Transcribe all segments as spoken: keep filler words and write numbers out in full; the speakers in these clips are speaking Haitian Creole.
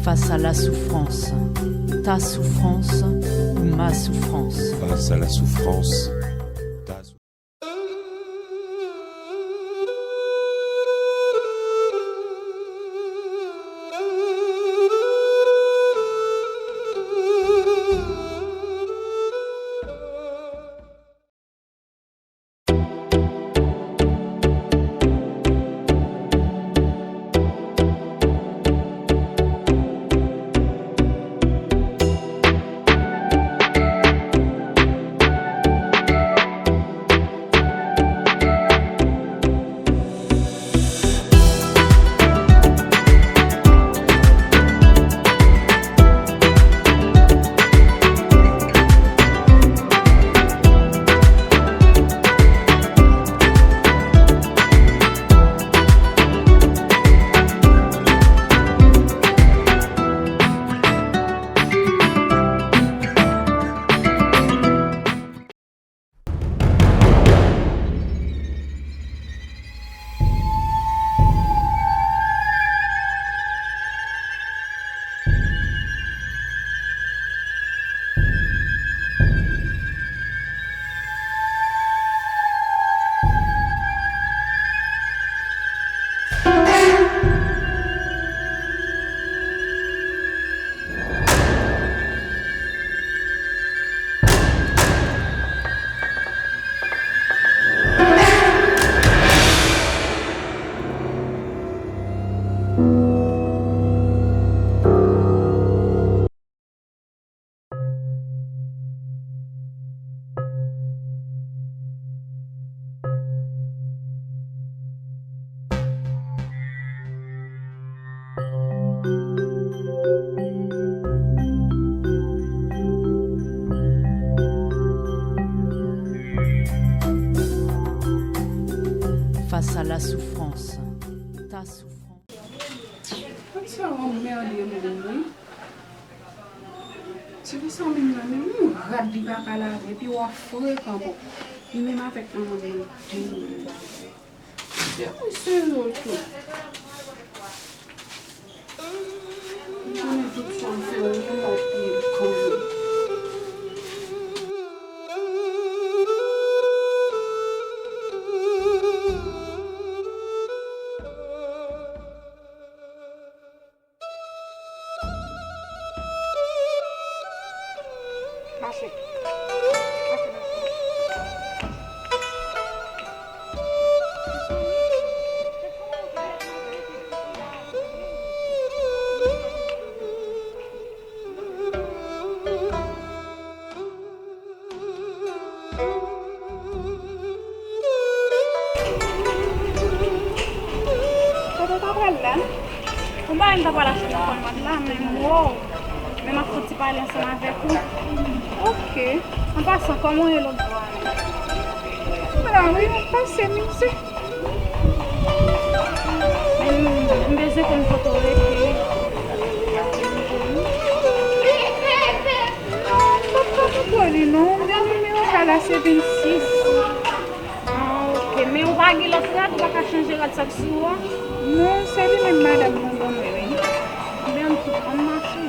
Face à la souffrance, ta souffrance ou ma souffrance. Face à la souffrance, ta souffrance. Face à la souffrance, ta souffrance. Sa anmède moun wi. Se pou sa menm nan, menm yon rad li pa ka lave, epi w ap frekan, bon. Li menm avèk manman l, de moun bagay. Epi se yo tou. M konnen tout sa m fè yo, menm w ap peye l kanmenm. Mache. Mache, mache. Kote w ta pral la? Ou pa wè m ta pral achte nan Walmart la, men wow! Men m ap fouti pale ansanm avèk ou. Ok. An pasan, kòman w ye lòt bò a menm? M la wi, m pase mize. M bezwen konn kote w rete. Non, m p ap ka montre li non. Oubyen nimewo pa la se vennsis. Ah, ok. Men ou pa gen lòt rad, ou pa ka chanje rad sa k sou ou a? Non, se li menm madanm nan ban mwen, wi. Oubyen ann mache.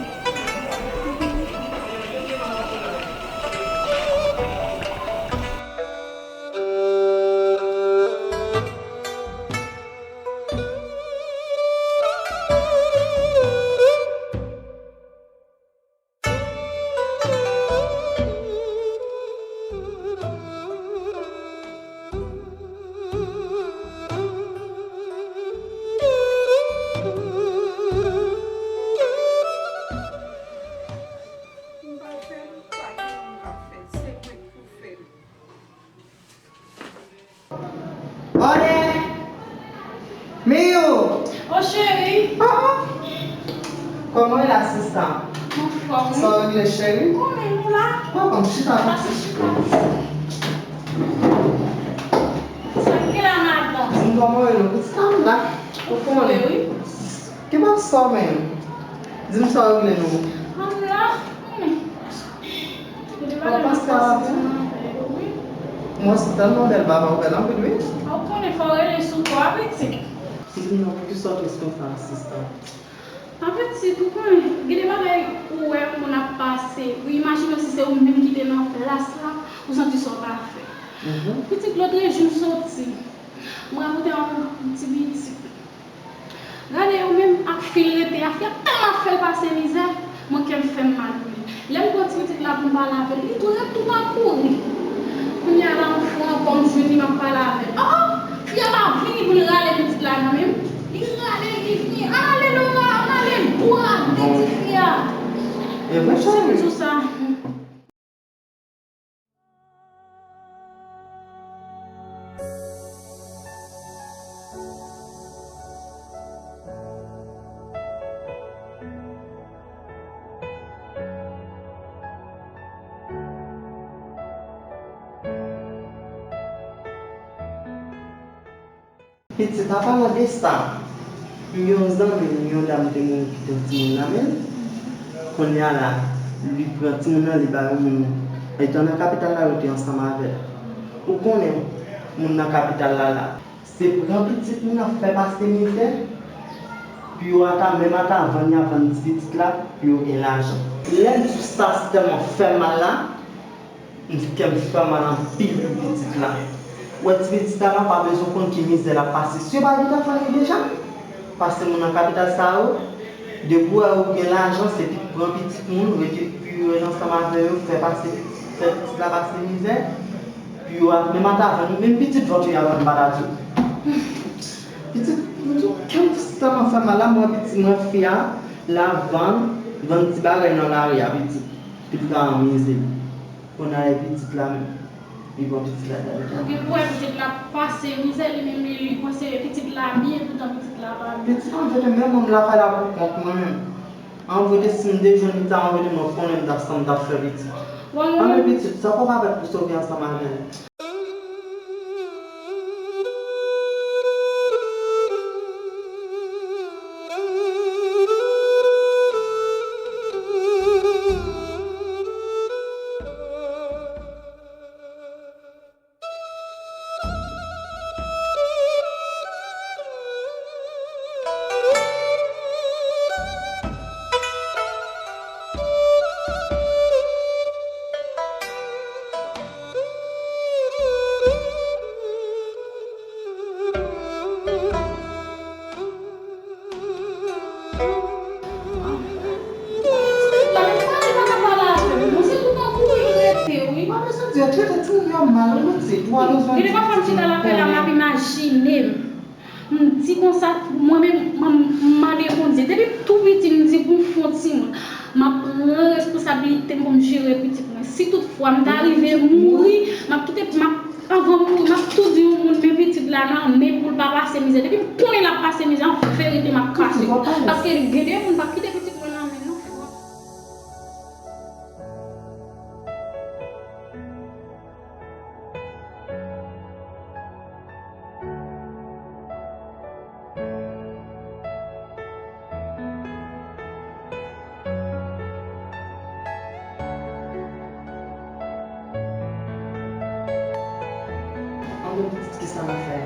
M pa fè l, pa gen moun k ap fè l, se mwen k pou fè l. Ode! Miyou! O cheri! Ah! Kòman w ye la, sista? M anfòm, wi. Sa w regle, cheri? Ou menm, ou la? Papa m chita, pase chita. Sa k gen la, madanm? Di m kòman w ye, non? Sista m la. Ou konnen. Wi. Ki pa sa w menm? Di m sa w regle, non? Ann la. Hmm. Kòman pase a la, pitit? Mwen se tèlman bèl, papa, ou bèl anpil, wi. Ou konnen fò w rele sou kò a, pitit. Di m non, poukisa w très konsa, sista? Pitit, ou konnen, gen de bagay ou wè yon moun ap pase, ou imajine w si se ou menm ki te nan plas la, ou santi sa w pa fè. Pitit, lòt jou m soti, m rakonte yon ti pitit. Gade yo menm ak fi l rete a, fi a tèlman ap fè l pase mizè, mwen kè m fè m mal pou li. Lè m pran ti pitit la pou m pale avè l, li tou ret tout an kouri. Kounye a la, yon fwa ankò, m jwenn li, m ap pale avè l. Oh! Fi a pa vini pou l rale pitit la nan men m. Li rale l, li vini. Ann ale, Laura, ann ale, bwade ti fi a. E vre, cheri. Sa m di w sa. Pitit, an palan de sa, m gen yon zanmi m, yon dam te mouri kite yon timoun nan men l. Kounye a la, li pran timoun nan, li ba yon moun. Etan nan kapital la, yo te ansanm avè l. Ou konnen, moun nan kapital la la, se pran pitit moun nan fè pase mizè, pou yo ata, menm ata vann y ap vann ti pitit la, pou yo gen lajan. Lè m di w sa, se tèlman fè m mal la, m di kè m fè mal anpil pou pitit la. Ou wè ti pitit la, la pa bezwen konn ki mizè l ap pase. Si yo pa gen anfan li deja, paske moun nan kapital sa yo, depi w wè ou gen lajan, se pi pran pitit moun, rete pi rèd ansanm avè yo, fè pase, fè pitit la pase mizè, pou yo ap, menm ata vann, menm pitit vant yo y ap vann, m pa ta di w. Pitit, m di w, kè m tèlman fè mal la, m wè pitit mwen, fi a, l ap vann, vann ti bagay nan lari a, pitit, pou l ka anmize l. Kounye a e pitit la menm. Li pran pitit la, li al. Ou gen pou wè pitit la pase mizè, li menm li, li panse pitit la byen, poutan pitit la pa byen. Pitit mwen vin menm mwen lakay la pou kont mwen menm. An verite, si m te jwenn pitit la, an verite, mwen konnen m t ap, sa m t ap fè pitit. Ann pitit, sa w pa fè pou sove ansanm avè l. Gen de pafwa m chita lakay la, m ap imajine m. M di konsa, mwen menm, mwen, m mande Bondye. Depi m tou piti, m di pou m fè yon timoun, m ap pran responsablite m pou m jere pitit mwen. Si toutfwa m ta rive mouri, m ap kite, m ap, anvan m mouri, m ap tou di yon moun, men pitit la nan men pou l pa pase mizè. Depi m konnen l ap pase mizè, an verite m ap pase. Paske gen de moun p ap kite pitit mwen nan men non. Anben pitit, kisa n ap fè?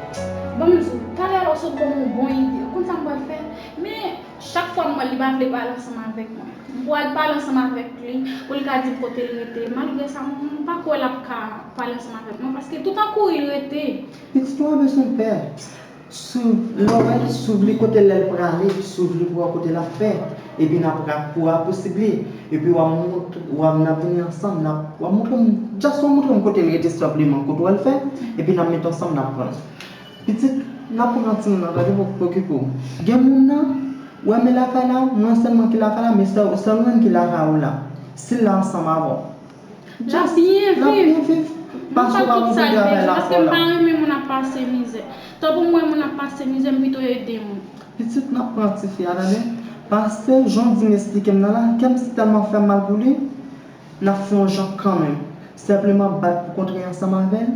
Ban m di w, talè a w sot ban m yon bon ide. Ou konn sa m pral fè? Men, chak fwa m wè l, li pa vle pale ansanm avèk mwen. M pral pale ansanm avèk li pou li ka di m kote l rete. Malgre sa, m, m pa kwè l ap ka pale ansanm avèk mwen, paske tout an kouri l rete. Pitit, ou pa bezwen pè. Swiv, lè w wè l, swiv li kote lè l prale, epi swiv li pou w wè kote l ap fè. Epi n ap ra-, pou w rapousib li. Epi w ap mont-, w ap, n ap vini ansanm, n ap, w ap montre m, just w ap montre m kote l rete senpleman, kote w wè l fè, epi n ap met ansanm, n ap pran l. Pitit, n ap pran timoun nan, tande, poko okipe w. Gen moun nan, ou wè men lakay la, mwen sèl mwen ki lakay la, men sèl, sèl mwen ki lakay ou la. Si l la ansanm avè w. L ap byen viv. L ap byen viv. Paske w pa konn kote avè l ap fè la. Paske m pa renmen moun ap pase mizè. Tanpri m wè moun ap pase mizè, m pito ede moun. Pitit, n ap pran tifi a, tande. Paske jan w di m eksplike m nan la, kè m si tèlman fè m mal pou li. N ap fè yon jan kanmenm. Senpleman bat pou kontre ansanm avè l,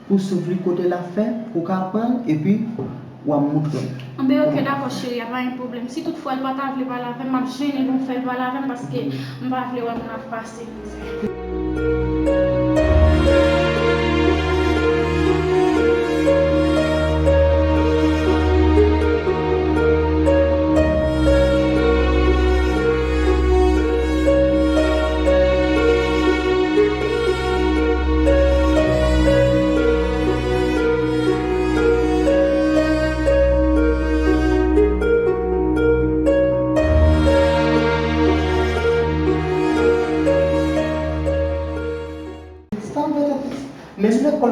pou swiv li kote l ap fè, pou w ka pran l, epi w ap montre m. Anben, oke, dakò, cheri, a pa gen pwoblèm. Si toutfwa l pa ta vle pale avè m, m ap jennen pou m fè l pale avè m, paske m pa vle wè moun ap pase mizè.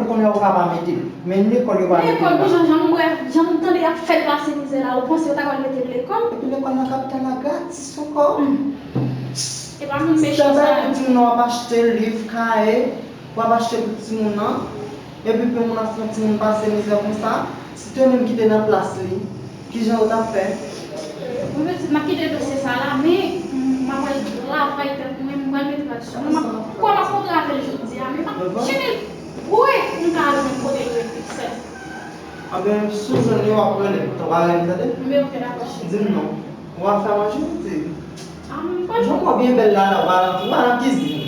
Lekòl yo pa mete l. Menm lekòl yo pa mete l. Lekòl, bon, jan, jan m wè, jan m tande y ap fè l pase mizè la, ou panse yo ta pral mete l lekòl? Epi lekòl nan kapital la gratis ankò. Hmm. E pa moun mechan sa yo. Pou timoun nan w ap achte liv, kaye, w ap achte pou timoun nan. Epi pou moun ap fè yon timoun pase mizè konsa, si te menm ki te nan plas li, kijan yo t ap fè? Mwen pitit, m ap kite dosye sa la, men m ap al travay tèt mwen, m pral mete l sou mwen. M ap, kwè m ap kontre avè l jodi a, men m ap chene bwè pou m ka al jwenn kote l rete, sèl. Anben, si w jwenn li, w ap rele m. Tande, w ap rele m, tande? Anben, oke, dakò, cheri. Di m non. Ou ap fè manje, ou di? Ah, men m pa. Jan w byen bèl la, la, w al nan, w al nan kizin.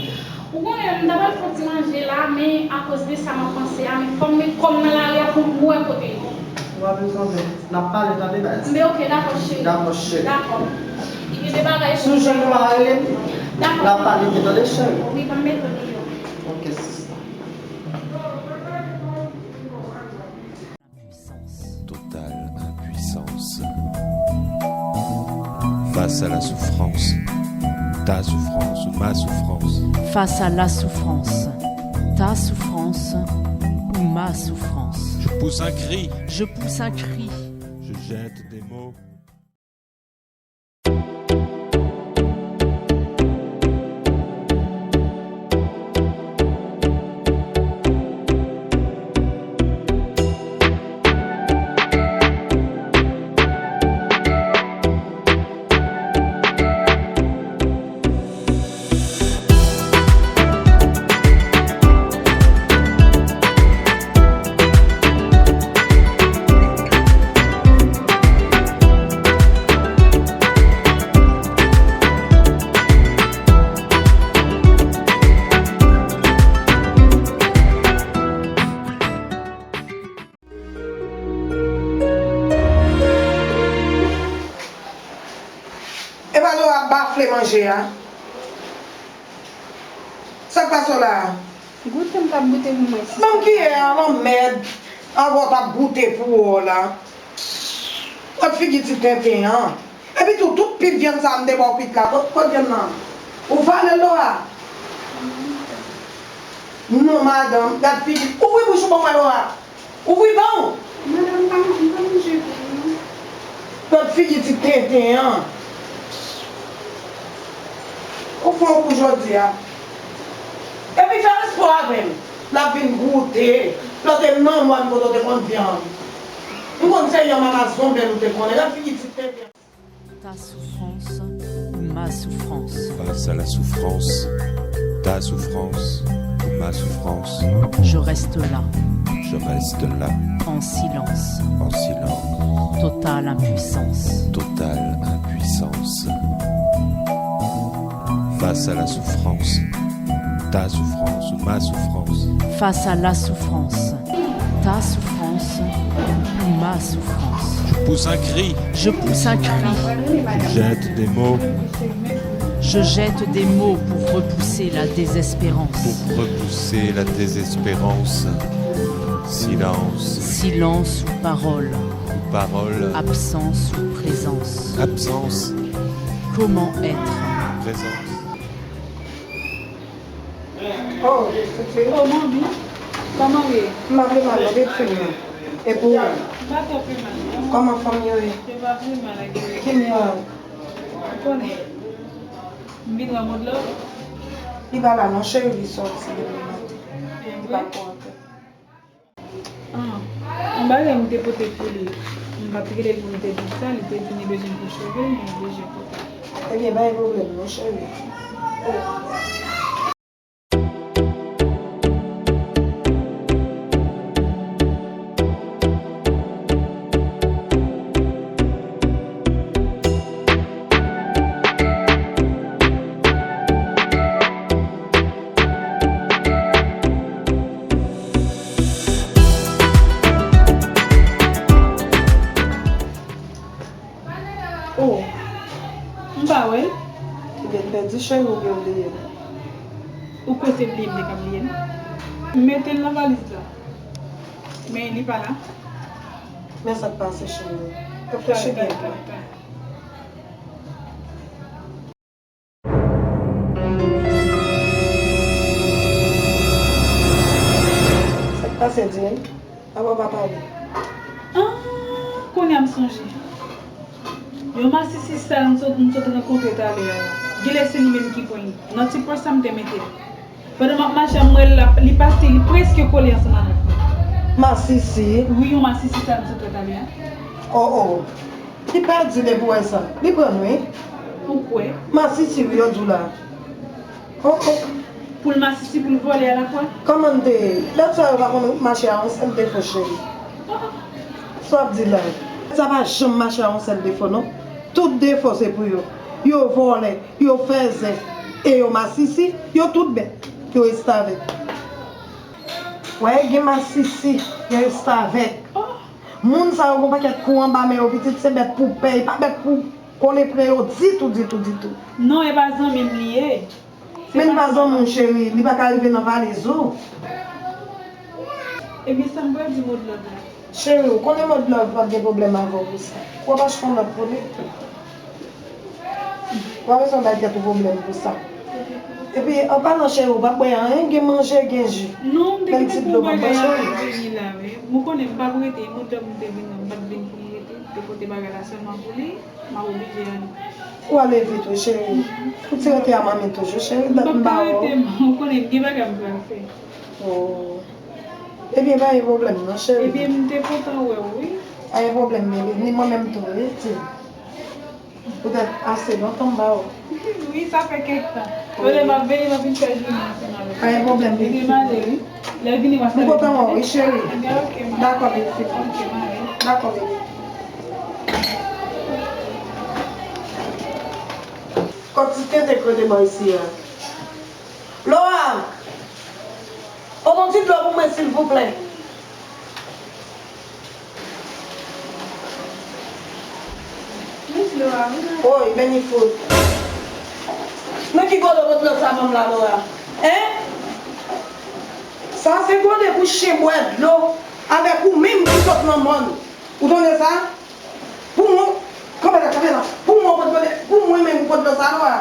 Ou konnen, m ta pral fè yon ti manje la, men akoz de sa m ap panse a, men fò m met kò m nan lari a pou m wè kote l ye. Ou pa bezwen anpil. N ap pale, tande, baz. Anben, oke, dakò, cheri. Dakò, cheri. Dakò. Li gen de bagay pou m fè. Si w jwenn li, w a rele m. Dakò. N ap pale, tande, cheri. Wi, ban m mete w deyò. Oke, sista. Total impuissance. Face à la souffrance, ta souffrance ou ma souffrance. Face à la souffrance, ta souffrance ou ma souffrance. Je pousse un cri. Je pousse un cri. Je jette des mots. Epa nou ap bafle manje a. Sa k pase w la a? Goute m t ap goute pou mwen, sista. Ban m kiyè a, lanmèd. Anvan w t ap goute pou ou la. Gad figi ti tenten an. Epi tou, tout pit vyann sa a m te ba w pit la. Kot, kot vyann nan? Ou vale l, Laura? Non, madanm, gad figi. Ouvri bouch ou ban m wè, Laura. Ouvri ba w. Madanm, m pa, m pa manje vre, non. Gad figi ti tenten an. Ou fè yon kou jodi a. Epi fè respè avè m. L ap vin goute. Plante m nan mòn kote w te konn vyann. M konn se yon amazon bèl ou te konnen. Gad figi ti tenten an. Ta souffrance ou ma souffrance. Face à la souffrance, ta souffrance ou ma souffrance. Je reste là. Je reste là. En silence. En silence. Totale impuissance. Totale impuissance. Face à la souffrance, ta souffrance ou ma souffrance. Face à la souffrance, ta souffrance ou ma souffrance. Je pousse un cri. Je pousse un cri. Je jette des mots. Je jette des mots pour repousser la désespérance. Pour repousser la désespérance. Silence. Silence ou parole. Ou parole. Absence ou présence. Absence. Comment être. Présence. Oh, pitit. Oh, manmi. Kòman w ye? M pa pi mal non, pitit mwen. E pou ou? M pa twò pi mal non. Kòman fanmi yo ye? Yo pa pi mal ak yo. Ki mirak? Ou konnen. M vin wè Modlove. Li pa la non, cheri, li sòti depi maten. Li pa twò antre. Ah, yon bagay m te pote pou li. M pa t rele l pou m te di l sa, li te di li bezwen pou cheve, m oblije pote. Ebyen, pa gen pwoblèm non, cheri. Oh, m pa wè l. Ebyen, m pèdi cheri oubyen w bliye l? Ou kwè se bliye m te ka bliye l? M mete l nan valiz la. Men li pa la. Men sa k pase, cheri. Reflechi byen. Sa k pase? Sendin, apa w pa pale? Ah, kounye a m sonje. Yon masisi sa m sot, m sot rankontre talè a la. Genlè se li menm ki pran l. Nan ti pòch sa m te mete l. Pandan m ap mache a, m wè l ap, li pase, li prèske kole ansanm avèk mwen. Masisi? Wi, yon masisi sa m sot wè talè a. Oh, oh. Li pèdi depi w wè sa. Li pran l, wi. Ou kwè? Masisi, wi, yo di w la. Oh, oh. Pou l masisi, pou l vòlè alafwa? Kòman l te ye? Lòt sa yo pa konn mache a yon sèl defo, cheri. Sa w ap di la? Sa pa janm mache a yon sèl defo, non. Tout defo se pou yo. Yo vòlè, yo fèzè, e yo masisi, yo tout bèt, yo restavèk. Wè, gen masisi, gen restavèk. Moun sa yo gon pakèt kou anba men yo, pitit, se bèt pou pèy, pa bèt pou kole pre yo ditou, ditou, ditou. Non, e pa zanmi m li ye. Men li pa zanmi w, cheri, li pa ka rive nan valiz ou. Ebyen, sa m pral di Modlove la? Cheri, ou konnen Modlove p ap gen pwoblèm avè w pou sa. W ap achte yon lòt pou li. W ap bezwen bay tèt ou pwoblèm pou sa. Epi, an palan, cheri, ou pa bwè anyen, gen manje, gen ji. Non, m te kite pou bagay la vini la, wi. Ou konnen m p ap rete, Modlove m te vin nan, m pa t vin pou m rete, m te pote bagay la sèlman pou li. M ap oblije ale. Ou ale vit wi, cheri. Ou ti rete a manmi toujou, cheri, dat m pa wè w. M p ap ka rete, ou konnen gen bagay m pral fè. Oh. Ebyen, pa gen pwoblèm non, cheri. Ebyen, m te kontan wè w, wi. Pa gen pwoblèm, bebe. Ni mwen menm tou, wi, ti. Poutèt ase lontan m pa wè w. Wi, sa fè kèk tan. Wi. Lè m ap veye, m ap vin fè jounen ansanm avè w. Pa gen pwoblèm, bebe. Ebyen, m ale, wi. Lè l vini, w a salye m. M kontan wè w, wi, cheri. Ebyen, oke, ma. Dakò, bebe. Ok, ma. Dakò, bebe. Kot ti tenten k rete bò isi a? Laura! Pote yon ti dlo pou mwen, silvouplè. Mèsi, Laura, wi. Woy, beni fout. Nan ki gode w pot dlo sa ban m la, Laura? Hein? Sa se gode pou chen bwè dlo avèk ou menm ki sot nan mòn. Ou tande sa? Pou mwen, kanpe la, kanpe la. Pou mwen, ou pot dlo, pou mwen menm, ou pot dlo sa, Laura.